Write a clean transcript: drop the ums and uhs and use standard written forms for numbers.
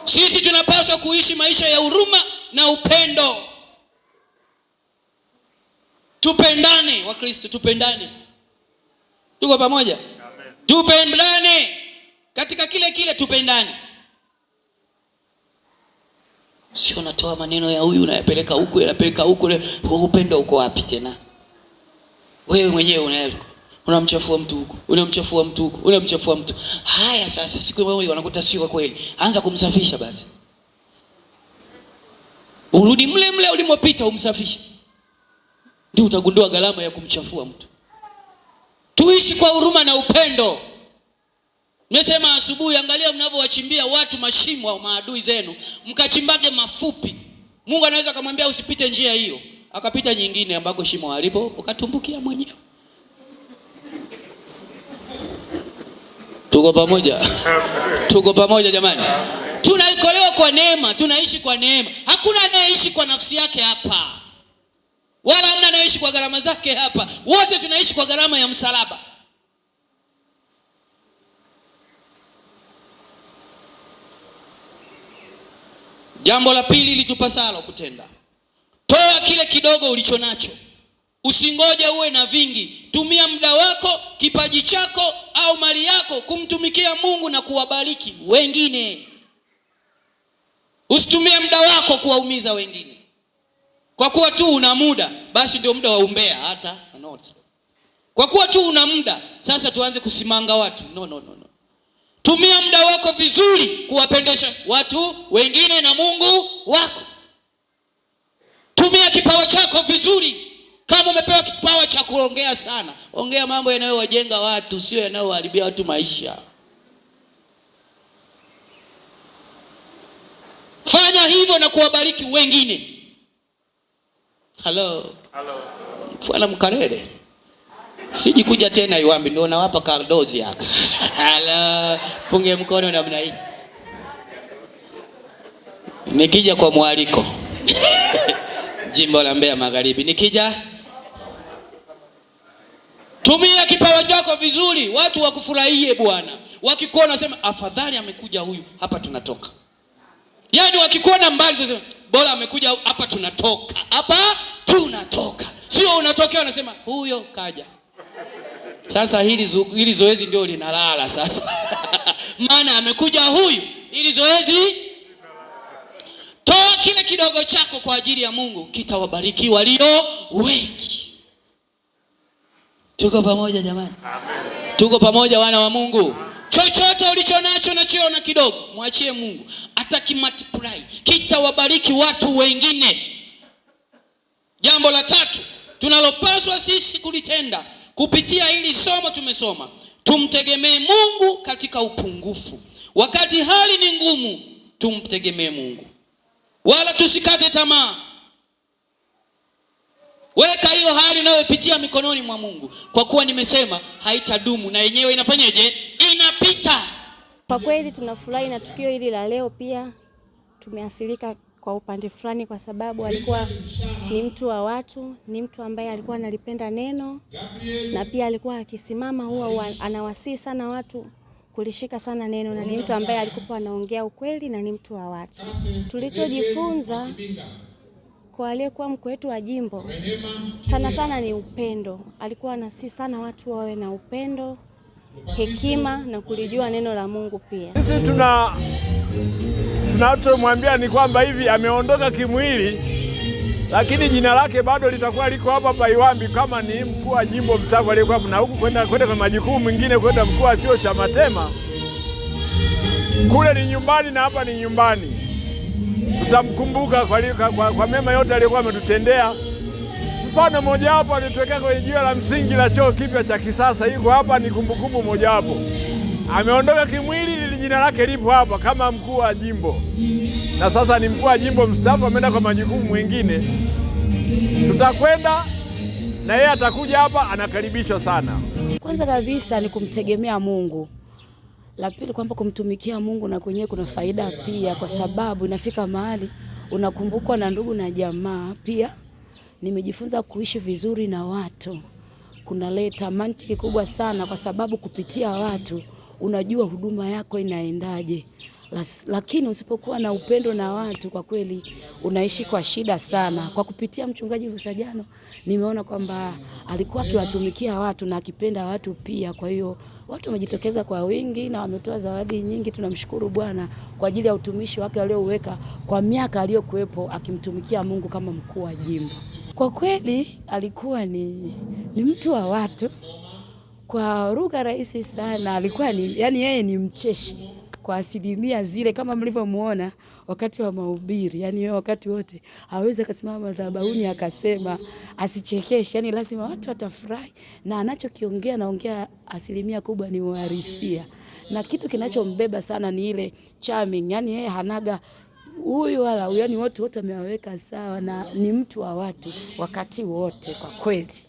Sisi tunapaswa kuishi maisha ya huruma na upendo. Tupendane Wakristo, tupendane. Tuko pamoja? Amen. Tupendane katika kile kile, tupendane. Sio natoa maneno ya huyu unayapeleka huku, yanapeleka huku. Upendo uko wapi tena? Wewe mwenyewe unamchafua mtu huku, unamchafua mtu huku, unamchafua mtu. Haya sasa, siku moja wanakuta sio kweli, anza kumsafisha basi. Urudi mle mle ulimopita umsafishe, ndio utagundua gharama ya kumchafua mtu. Tuishi kwa huruma na upendo. Nimesema asubuhi, angalia mnavyowachimbia watu mashimo au maadui zenu, mkachimbage mafupi. Mungu anaweza akamwambia usipite njia hiyo, akapita nyingine ambako shimo halipo, ukatumbukia mwenyewe. Tuko pamoja? Tuko pamoja jamani? Tunaokolewa kwa neema, tunaishi kwa neema. Hakuna anayeishi kwa nafsi yake hapa, wala hamna anayeishi kwa gharama zake hapa. Wote tunaishi kwa gharama ya msalaba. Jambo la pili litupasalo kutenda, toa kile kidogo ulicho nacho. Usingoje uwe na vingi. Tumia muda wako, kipaji chako au mali yako kumtumikia Mungu na kuwabariki wengine. Usitumie muda wako kuwaumiza wengine. Kwa kuwa tu una muda, basi ndio muda wa umbea hata not. Kwa kuwa tu una muda, sasa tuanze kusimanga watu. No, no, no, no. Tumia muda wako vizuri kuwapendesha watu wengine na Mungu wako. Tumia kipawa chako vizuri. Kama umepewa kipawa cha kuongea sana, ongea mambo yanayowajenga watu, sio yanayowaharibia watu maisha. Fanya hivyo na kuwabariki wengine. Hello. Hello. Fwana Mkarere. Sijikuja tena Iwambi, ndio nawapa kadozi haka. Hello. Punge mkono namna hii. Nikija kwa mwaliko. Jimbo la Mbeya Magharibi. Nikija, tumia kipawa chako vizuri, watu wakufurahie bwana. Wakikuona sema afadhali amekuja huyu, hapa tunatoka. Yaani wakikuona mbali tunasema bora amekuja hapa, tunatoka. Hapa tunatoka. Sio unatokea unasema huyo kaja. Sasa hili zoezi ndio linalala sasa. Maana amekuja huyu, hili zoezi. Toa kile kidogo chako kwa ajili ya Mungu, kitawabariki walio wengi. Tuko pamoja jamani? Amen. Tuko pamoja wana wa Mungu. Chochote ulicho nacho na chiona kidogo, mwachie Mungu. Atakimultiply, kitawabariki watu wengine. Jambo la tatu tunalopaswa sisi kulitenda kupitia hili somo tumesoma, tumtegemee Mungu katika upungufu. Wakati hali ni ngumu, tumtegemee Mungu, wala tusikate tamaa. Weka hiyo hali unayopitia mikononi mwa Mungu, kwa kuwa nimesema haitadumu na yenyewe inafanyeje? Inapita. Kwa kweli tunafurahi na tukio hili la leo. Pia tumeathirika kwa upande fulani, kwa sababu alikuwa ni mtu wa watu, ni mtu ambaye alikuwa analipenda neno, na pia alikuwa akisimama huwa anawasihi sana watu kulishika sana neno, na ni mtu ambaye alikuwa anaongea ukweli na ni mtu wa watu. Tulichojifunza kwa aliyekuwa mkuu wetu wa jimbo sana sana ni upendo. Alikuwa anasihi sana watu wawe na upendo, hekima na kulijua neno la Mungu pia. Sisi tunachomwambia ni kwamba hivi ameondoka kimwili, lakini jina lake bado litakuwa liko hapa hapa Iwambi kama ni mkuu wa jimbo mstaafu aliyekuwa, na huku kwenda kwa majukumu mengine, kwenda mkuu wa chuo cha Matema. Kule ni nyumbani na hapa ni nyumbani. Tutamkumbuka kwa mema yote aliyokuwa ametutendea. Mfano mojawapo alituwekea kwenye jiwe la msingi la chuo kipya cha kisasa, yuko hapa, ni kumbukumbu mojawapo. Ameondoka kimwili, lili jina lake lipo hapa kama mkuu wa jimbo, na sasa ni mkuu wa jimbo mstaafu, ameenda kwa majukumu mengine. Tutakwenda na yeye atakuja hapa, anakaribishwa sana. Kwanza kabisa ni kumtegemea Mungu. La pili kwamba kumtumikia Mungu na kwenyewe kuna faida pia, kwa sababu inafika mahali unakumbukwa na ndugu na jamaa. Pia nimejifunza kuishi vizuri na watu, kunaleta mantiki kubwa sana, kwa sababu kupitia watu unajua huduma yako inaendaje. Lakini usipokuwa na upendo na watu, kwa kweli unaishi kwa shida sana. Kwa kupitia mchungaji Lusajano nimeona kwamba alikuwa akiwatumikia watu na akipenda watu pia. Kwa hiyo watu wamejitokeza kwa wingi na wametoa zawadi nyingi. Tunamshukuru Bwana kwa ajili ya utumishi wake aliouweka kwa miaka aliyokuwepo akimtumikia Mungu kama mkuu wa jimbo. Kwa kweli alikuwa ni mtu wa watu. Kwa lugha rahisi sana alikuwa ni, yani yeye ni mcheshi kwa asilimia zile, kama mlivyomuona wakati wa mahubiri. Yani yeye wakati wote hawezi akasimama madhabahuni akasema asichekeshe, yani lazima watu watafurahi, na anachokiongea naongea asilimia kubwa ni uhalisia, na kitu kinachombeba sana ni ile charming. Yani yeye hanaga huyu wala huyu, yani watu wote amewaweka sawa, na ni mtu wa watu wakati wote kwa kweli.